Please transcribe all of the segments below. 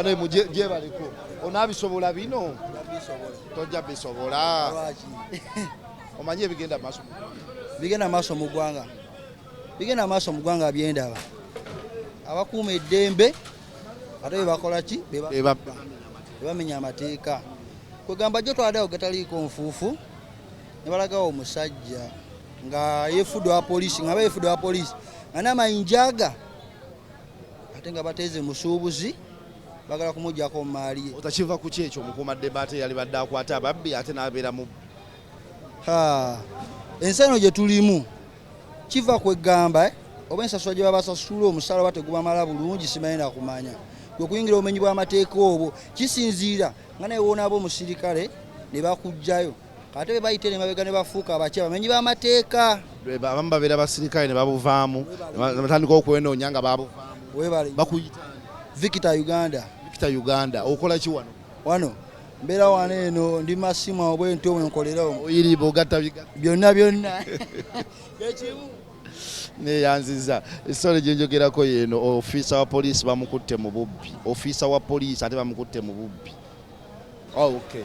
Bane mugyebaleko, onaabisobola bino? Tojja bisobola. Omanyi ebigenda maaso? Bigenda maaso mu ggwanga, bigenda maaso mu ggwanga byendaba. Abakuuma eddembe ate bebakola ki? Bebamenya amateeka. Kwegamba jjo twaddeawo gataliiko nfuufu ne balagawo omusajja nga yefudde wa poliisi, nga yefudde wa poliisi nga n'amayinja aga, ate nga bateeze musuubuzi, bagala kumugyako maali ye. Otakiva ku ki ekyo? Omukuumaddembe ate yali badde akwata ababbi, ate n'abeera mu Ensi eno gye tulimu kiva kwegamba oba ensasula gye babasasula, omusaala oba tegubamala bulungi, simanyi nakumanya gwe kuyingira obumenyi bw'amateeka obwo. Kisinziira nga naye woonaaba omusirikale ne bakugjayo, ate be bayita emabega ne bafuuka abaki, abamenyi b'amateeka. Abamu babeera basirikale ne babuvaamu, ne batandika okwenoonya nga babuvaamu. Webale. Bakuyita? Victor Uganda. Victor Uganda, okola ki wano? Wano mbeera wano eno, ndi masimu awo bwentyo bwenkolerawo. Oyiriba ogatta bigatta? Byonna byonna ekimu. Neyanziza. Esitole gyenjogerako yeeno. Ofiisa wa poliisi bamukutte mu bubbi. Ofiisa wa poliisi ate bamukutte mu bubbi. Oh, okay,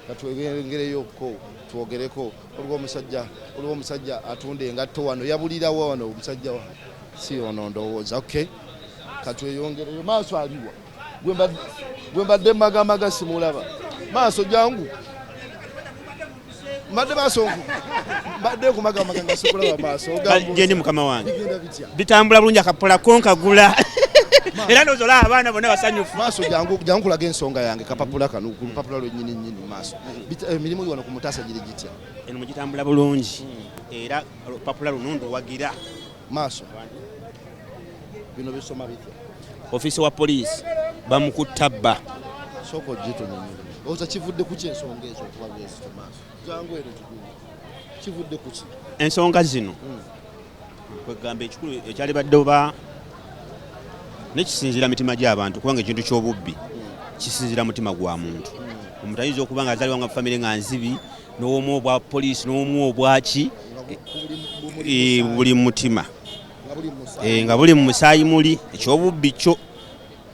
katwegereyoko twogereko. Olwo omusajja atunda engatto wano yabulirawo wano. Omusajja si ono ndowooza. Okay, katweyongereyo maaso. Aliwa gwe mbadde magamaga? Simulaba. Maaso, jangu. Mbadde maaso, mbadde nkumagamaga nga sikulaba. Maaso. Gyendi, mukama wange. Bigenda bitya? Bitambula bulungi, akapula konkagula era ndowooza olaba abaana bonna basanyufu. Maaso, jangu, jangu kulaga ensonga yange. Kapapula kano, ku lupapula lwennyini nnyini. Maaso, emirimu wano ku Mutaasa giri gitya? Eno mugitambula bulungi, era olupapula luno ndowagira. Maaso, bino bisoma bitya? Ofiisi wa poliisi bamukutta bba. Sooka ogitunyonyola. Olowooza kivudde ku ki ensonga ezo okuba bwezito? Maaso, jangu eno tugende. Kivudde ku ki? Ensonga zino, kwegamba ekikulu ekyalibadde oba nekisinziira mitima gy'abantu, kubanga ekintu ky'obubbi kisinziira mutima gwa muntu. Omuntu ayinza okuba nga azaalibwa nga famire nga nzibi, n'omu obwa poliisi, n'omu obwaki. Nga buli buli mu mutima. Nga buli musaayi. Nga buli mu musaayi muli ekyobubbi kyo.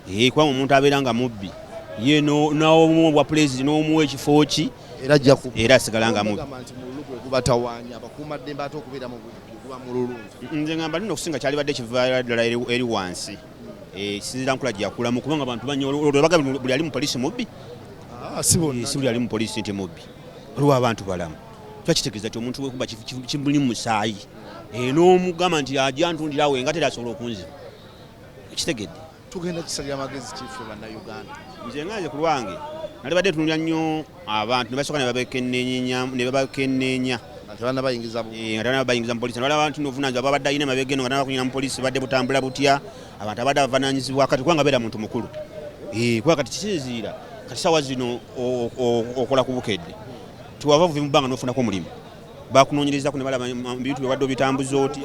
Kubanga omuntu abeera nga mubbi ye n'omu obwa pulezidenti n'omuwa ekifo ki, era ajja ku era asigala nga mubbi. Bagamba nti mululu gwe gubatawaanya abakuumaddembe, ate okubeera mu bubbi guba mululu. Nze ngamba nina okusinga kyalibadde kivaira ddala eri wansi. Kisinziira nkula gyakulamu, kubanga abantu banyo buli ali mu poliisi mubbi? Ah, si bonna. Si buli ali mu poliisi nti mubbi. Waliwo abantu balamu. Kiba kitegeeza nti omuntu wekuba kimuli mu musaayi. N'omugamba nti ajja ntundirawo enga, tera asobola okunziba. Kitegedde? Tugenda kisalira amagezi kife bannayuganda? Nze nga nze ku lwange nalibadde tunulya nnyo abantu ne basooka ne babakenneenya. Nga tebannabayingiza Nga tebanaba bayingiza mu poliisi, nabalaba nti nobuvunaanyizibwa babadde alina emabega eno nga tanaba kuyingira mu poliisi badde butambula butya, abantu abadde abavunaanyizibwa kati, kubanga beera muntu mukulu. Kuba kati kisinziira kati sawa zino okola ku Bukedde, tiwava buvi mu bbanga n'ofunako omulimu, bakunoonyerezako ne balaba bintu byebadde obitambuza oti.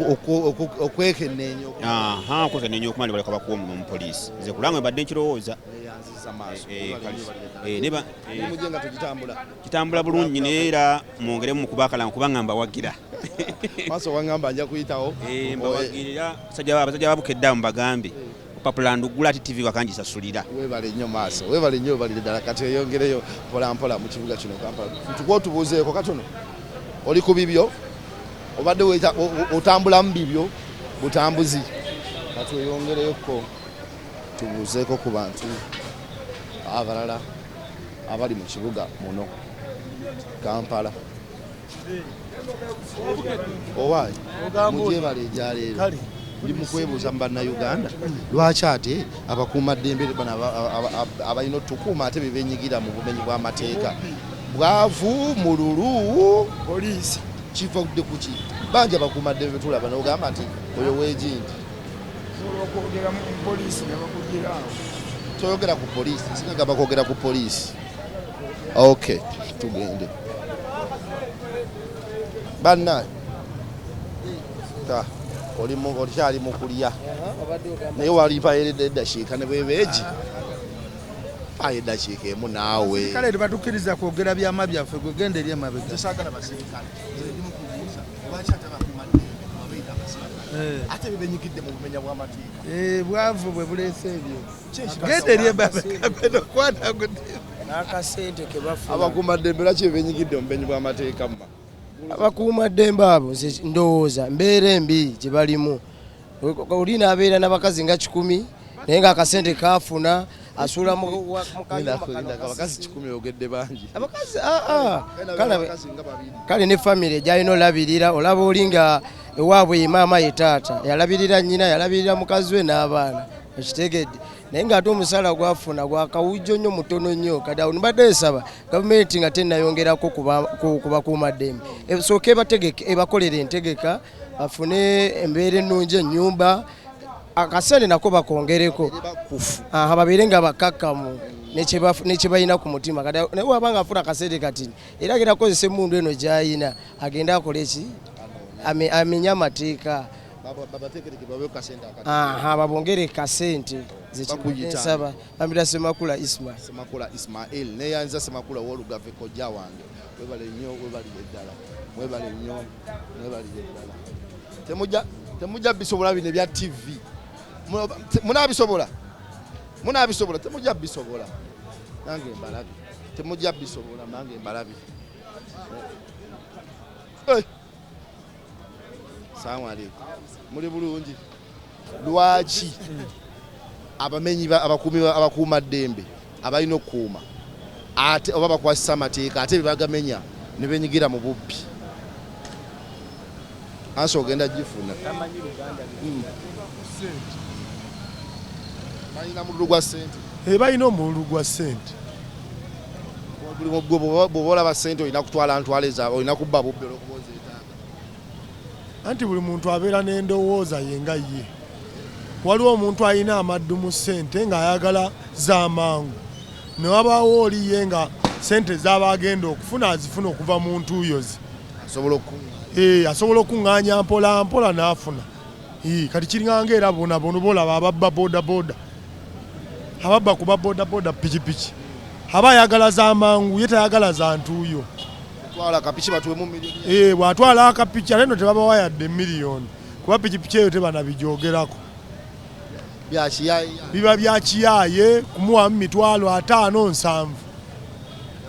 Okwekenneenya. Aha, okwekenneenya okumala ne baleka bakuwa omulimu mu poliisi. Nze kulanga mbadde nkirowooza. Neyanziza, maaso. Kale. Emirimu gye nga tugitambula? Kitambula bulungi, naye era mwongeremu mukubakalanga kubanga mbawagira. Maaso, wangamba nja kuyitawo. Mbawagirira abasajja babukedde awo, mbagambe opapula ndugula ati TV wakangisasulira. Webale nnyo maaso, webale nnyo, webalire ddala. Kati eyongereyo mpola mpola mu kibuga kino Kampala, tukuwa otubuuzeeko katono. Oli ku bibyo, obadde otambulamu bibyo butambuzi. Kati oyongereyoko tubuuzeeko ku bantu abalala abali mu kibuga muno Kampala. Owaayi, mugyebale egyaleero. Ndi mu kwebuuza mu bannayuganda, lwaki ate abakuumaddembe bano abalina otukuuma ate bebenyigira mu bumenyi bw'amateeka? Bwavu, mululu, poliisi. Kivudde ku ki? Bangi abakuumaddembe tulaba nogamba nti oyo weegindi. Osobola okwogera mu poliisi ne bakugira awo. Toyogera ku poliisi, singagamba kwogera ku poliisi. Ok, tugende banna. Ta olikyali mu kulya, naye walimpayeredde eddakiika ne bwebeegi payo eddakiika emu naawe. Kale tebatukkiriza kwogera byama byaffe, gwe genda eri emabega. Saagala basirikale. Nze ndi mu kubuuza lwaki ate abakuumaddembe babeera abasirikale. Ate bebenyigidde mu bumenya bw'amateeka. Bwavu bwe buleese ebyo. Genda eri emabega kwata N'akasente ke bafuna. Abakuumaddembe lwaki bebenyigidde mu bumenyi bw'amateeka mma? Abakuumaddembe abo nze ndowooza mbeera embi gye balimu. Oli n'abeera n'abakazi nga 100 naye ng'akasente kaafuna asuula mu kayumba kano. Abakazi 100 oyogedde bangi. Abakazi Kale abakazi nga babiri. Kale ne famire gy'alina olabirira, olaba oli nga ewaabwe ye maama ye taata, yalabirira nnyina, yalabirira mukazi we n'abaana, okitegedde. Naye ng'ate omusaala gwafuna gwakawujjo nnyo, mutono nnyo. Kati awo mbadde nsaba gavumenti nga tennayongerako ku bakuumaddembe esooke ebategeke, ebakolere entegeka, bafune embeera ennungi, ennyumba, akasente nako bakongereko, babeere nga bakkakkamu ne kye balina ku mutima. Kati naye waba nga afuna akasente katini, era agenda kukozesa emmundu eno gy'ayina, agende akole ki? Amenye amateeka. Babateekereke babe kasente akati. Aha, babongere kasente. Bakuyita? Nsaba bambira Semakula Ismail. Semakula Ismail, neyanza Semakula wolugave, kojja wange, webale nnyo, webalire ddala, mwebale nnyo, mwebalire ddala. Temujja bisobola bino ebya TV. Munaabisobola, munaabisobola, temujja bisobola, nange mbalabi, temujja bisobola, nange mbalabi. Eh. Salaamu aleikum, muli bulungi? Lwaki abamenyi abakuumi abakuumaddembe abalina okukuuma ate oba bakwasisa amateeka ate bebagamenya ne benyigira mu bubbi? Ansi ogenda gifuna. Balina mululu gwa ssente. Balina omululu gwa ssente. Bw'oba olaba ssente olina kutwala ntwala eza olina kubba bubbi olwokuba ozeetaaga. Anti buli muntu abeera n'endowooza ye nga ye. Waliwo omuntu alina amaddu mu ssente ng'ayagala z'amangu, ne wabaawo oli ye nga ssente z'aba agenda okufuna azifuna okuva mu ntuuyo ze. Asobola okukuŋŋaanya. Asobola okuŋŋaanya mpola mpola n'afuna. Kati kiringanga era bona bona bolaba ababba boda boda, ababba kuba boda boda, pikipiki, aba ayagala z'amangu, ye tayagala za ntuuyo. Twala kapiki batuwemu miliyoni. Bw'atwala akapiki ate no tebabawa yadde miliyoni, kuba pikipiki eyo tebanabigyogerako. Byakiyaye. Biba bya kiyaaye kumuwamu 500,000, 70,000.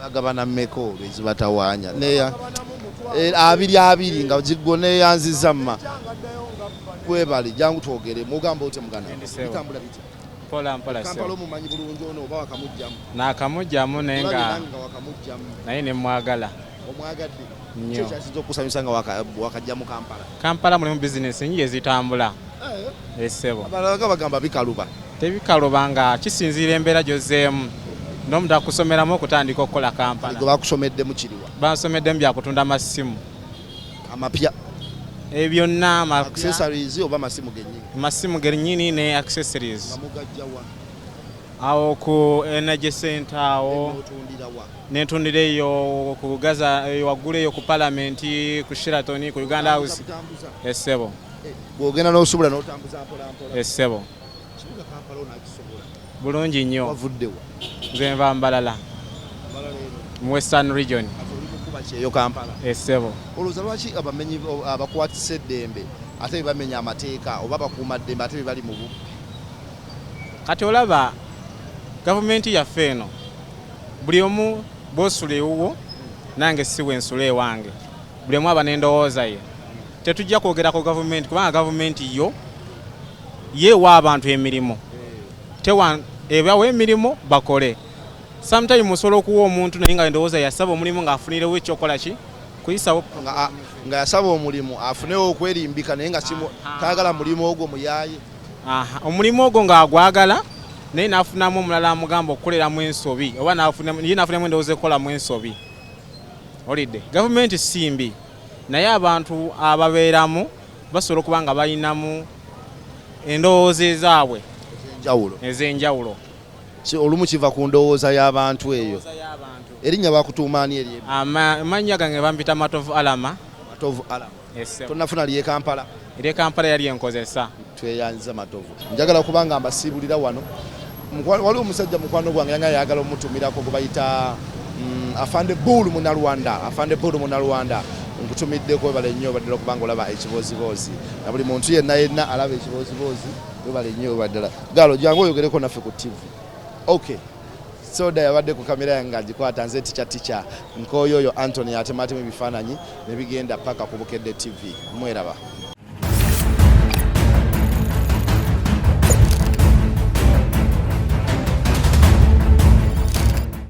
Bagabana mmeka olwo ezibatawaanya? Neya abiri abiri nga ziggo. Neyanziza mma, webale, jangu twogere. Mugamba otya muganda? Sebo. Bitambula bitya? Mpola mpola. Kampala. Sebo. Omumanyi bulungi ono oba wakamugjamu? Naakamugjamu naye Olabye nga nange nga wakamugjamu. Naye ne mwagala. Omwagadde? Nnyo. Ki ekyasinza okusanyusa nga wakajja mu Kampala? Kampala mulimu bizinesi nyingi ezitambula, esebo. Abalala nga bagamba bikaluba. Tebikaluba, nga kisinziira embeera gy'ozzeemu n'omuntu akusomeramu okutandika okukola Kampala. Gwe bakusomeddemu kiriwa? Bansomeddemu byakutunda masimu. Amapya? Ebyonna amapya. Accessories oba masimu gennyini? Masimu gennyini ne accessories. Nga mugajjawa? Awo ku Energy Center awo. Otundirawa? Nentundira eyo ku Gaza, eyo waggulu eyo ku Palamenti, ku Sheraton, ku Uganda House. Kutambuza? Esebo. Bw'ogenda n'osobola n'otambuza mpola mpola? Esebo. Kibuga Kampala onakisobola? Bulungi nnyo. Wavuddewa? Nze nva Mbalala mu Western Region. Kati oli mukuba kyeyo Kampala? Esebo. Olowooza lwaki abamenyi abakwatisa eddembe ate be bamenya amateeka, oba bakuuma ddembe ate be bali mu bubbi? Kati olaba gavumenti yaffe eno, buli omu bw'osula ewuwo nange si bwe nsula ewange, buli omu aba n'endowooza ye. Tetujja kwogera ku gavumenti kubanga gavumenti yo yeewa abantu emirimu, tewa ebawa emirimu bakole. Sometime osobola okuwa omuntu naye nga endowooza yasaba omulimu ng'afunirewo ekyokola ki kuyisawo. Nga yasaba omulimu afunewo okwerimbika, naye nga tayagala mulimu ogwo, muyaaye. Aha, omulimu ogwo ng'agwagala naye n'afunamu omulala amugamba okukoleramu ensobi, oba ye n'afunamu endowooza ekukolamu ensobi. Olidde gavumenti si mbi, naye abantu ababeeramu basobola okuba nga balinamu endowooza ezaabwe Enjawulo. ez'enjawulo. Olumu kiva ku ndowooza y'abantu eyo. Endowooza y'abantu. Erinnya bakutuuma ani eri? Amannya gange bampita Matovu Alama. Matovu Alama. Ese. Tonafuna lye Kampala? Erye Kampala yali enkozesa. Tweyanziza Matovu. Njagala kubanga mbasiibulira wano. Waliwo omusajja mukwano gwange yanga yagala omutumirako gwe bayita afande Bulu Munalwanda. Afande Bulu Munalwanda. Nkutumiddeko, webale nnyo obaddala okubanga olaba Ekibooziboozi, na buli muntu yenna yenna alaba Ekibooziboozi, webale nnyo obaddala. Galo, jangu oyogereko naffe ku TV. Okay, soda yabadde ku kamera yange agikwata. Nze tica tica Nkoyoyo Antony, atematema ebifaananyi ne bigenda paka ku Bukedde TV. Mweraba.